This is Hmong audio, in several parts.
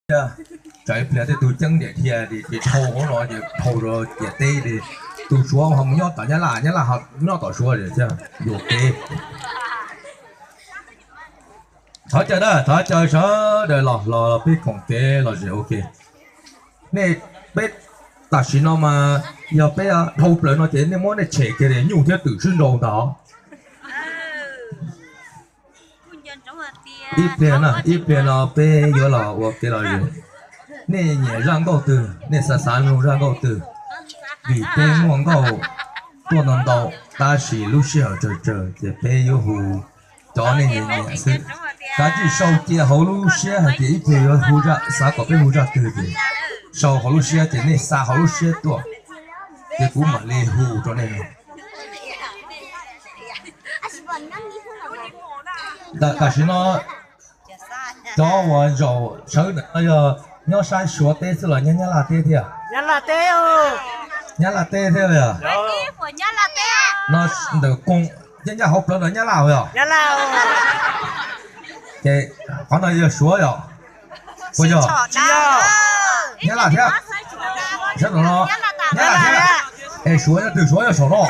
Tsam ib pliag tej tug ceeb diam dhia ces dhau hauv no ces dhau rau ciam teb li. Tus Suav ho mus nyob tom Nyab Laj, Nyab Laj ho nyob tom Suav thiab, yuam kev. Thov caw na, thov caw sawv daws los, los peb koom kev lom zem ua ke. Nej, peb tam sim no mas yog peb dhau plaws no ces nej muab nej tshem kiag li, nyuj thiab twm swb nraus ntag. Ib pliag no, ib pliag no peb yuav los ua kev lom zem. Nej nyiam zaj nkauj twg, nej xav xav mloog zaj nkauj twg, vim peb muaj nkauj tuaj ntau ntau, tab sis lub sij hawm tsawg tsawg ces peb yuav hu cov nej nyiam nyiam xwb. Kav tsij sau cia hauv lub siab hais tias ib pliag yuav hu zaj, xav kom peb hu zaj twg ces sau hauv lub siab ces nej xa hauv lub siab tuaj, ces kuv mam li hu rau nej. Tam sim no cov uas zaum sawv ntawm no yog nyob sab Suav teb xwb los nyob Nyab Laj teb thiab? Nyab Laj teb thiab yog? No ntawm koog, ncaj ncaj hauv plawv ntawm Nyab Laj yog? Ces qhov no yog Suav yog? Puas yog? Nyab Laj thiab. Sab tom no Nyab Laj thiab. Es Suav nyob twg? Suav nyob saum no.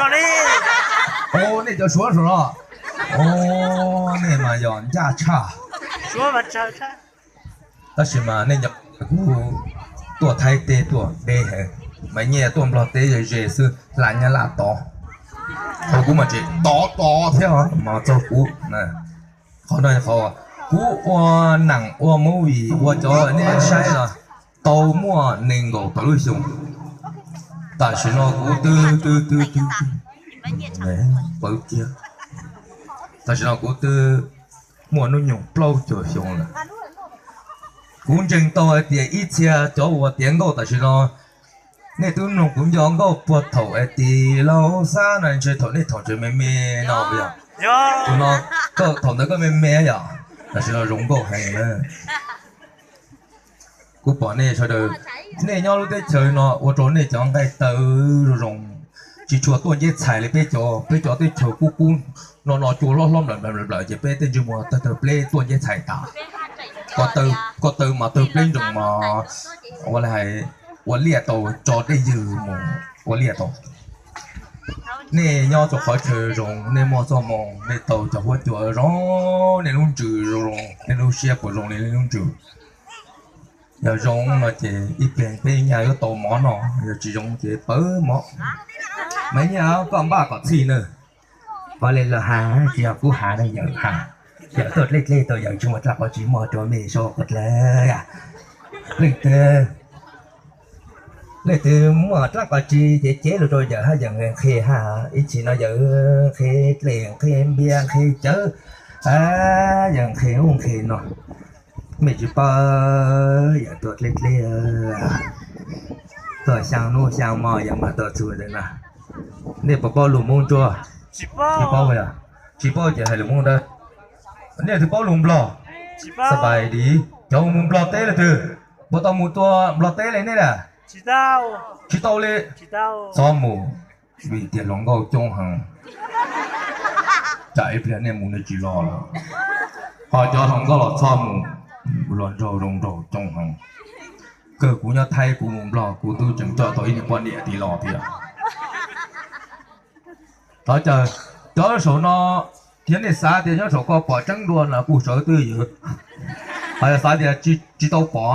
Ua nej cov Suav saum no. Ua nej mas yog ncaj tshaj. Tab sis mas nej nco kuv tuaj Thaib teb tuaj deb heev, mas nyiaj tuaj Nplog teb ze ze xwb hla Nyab Laj tod. Thaum kuv mas tseem tod tod thiab mas txog kuv. Qhov no qhov kuv ua neeg ua movie ua cov nej saib los tau muaj nees nkaum tawm lub xyoo. Tam sim no kuv twb twb twb twb pawv kiag. Tam sim no kuv twb muaj hnub nyoog plaub caug xyoo lawm. Kuv ntseeg tau hais tias ib txhia cov uas tiav nkauj tam sim no nej twb mloog kuv nco nkauj puag thaum hais tias Lauj Xab no ntshe thaum nej thaum tseem me me no yog? Tus no, thaum ntawd koj me me yom? Tam sim no zoo nkauj heev lawm. Kuv pom nej sawv daws, nej nyob lub teb chaws no ua rau nej cov nqaij taw zoo zoo, tsis tshua tuaj nceb txhais li peb cov, peb cov teb chaws kub kub no, no cua hlob hlob nplawm nplawm nplawm ces peb tej ntsej muag tawg tawg pleb tuaj nceb txhais tas. Koj taw mas tawg pleb nroos mas ua li hais ua liaj tau tso dej ywg mus ua liaj tau. Nej nyob rau qhov chaw zoo, nej muaj txoj hmoo, nej tau cov huab cua zoo, nej lub ntsws zoo, nej lub siab puas zoo li nej lub ntsws? Yog zoo no ces ib pliag peb nyaj yuav tau mov noj, yog tsis zoo ces pawv mov. Mas nyaj koj npaj kom txhij nawb. Pov li los has, tsis yog kuv has no, yawm has. Yawm tuaj dleb dleb tau yawm tsis muaj dlaab qhov tsis muaj rua mej sau qhov dlawg. Leej twg, leej twg muaj dlaab qhov tsis ces cev lug rau yawm hab yawm nqhis hab. Ib chim no yawm nqhis dlej nqhis npias nqhis cawv, yawm nqhis ub nqhis no. Mej tsis paub, yawm tuaj dleb dleb, tuaj xyaa nub xyaa mo yawm mas tuaj txug ntawm no. Nej puas paub lug Moob Ntsuab? Tsis paub, tsis paub ces hais lug Moob ntawd. Nej twg paub lug Nplog? Xab pais dis. Cov mus Nplog teb leej twg? Puas tau mus tua Nplog teb li nej na? Tsis tau li. Txhob mus, vim tias hluas nkauj coob heev. Tsam ib pliag nej mus nej tsis los lawm. Ho cov hluas nkauj los txhob mus, hluas nraug zoo nraug coob heev. Kawg kuv nyob Thaib kuv mus Nplog kuv twb tseem coj tau ib niag poj niam tim los thiab. Thov caw cov saum no, yog nej xav tias nyob saum ko pom tseeb dua no kuj sawv twj ywm. Ho yog xav tias tsis tau pom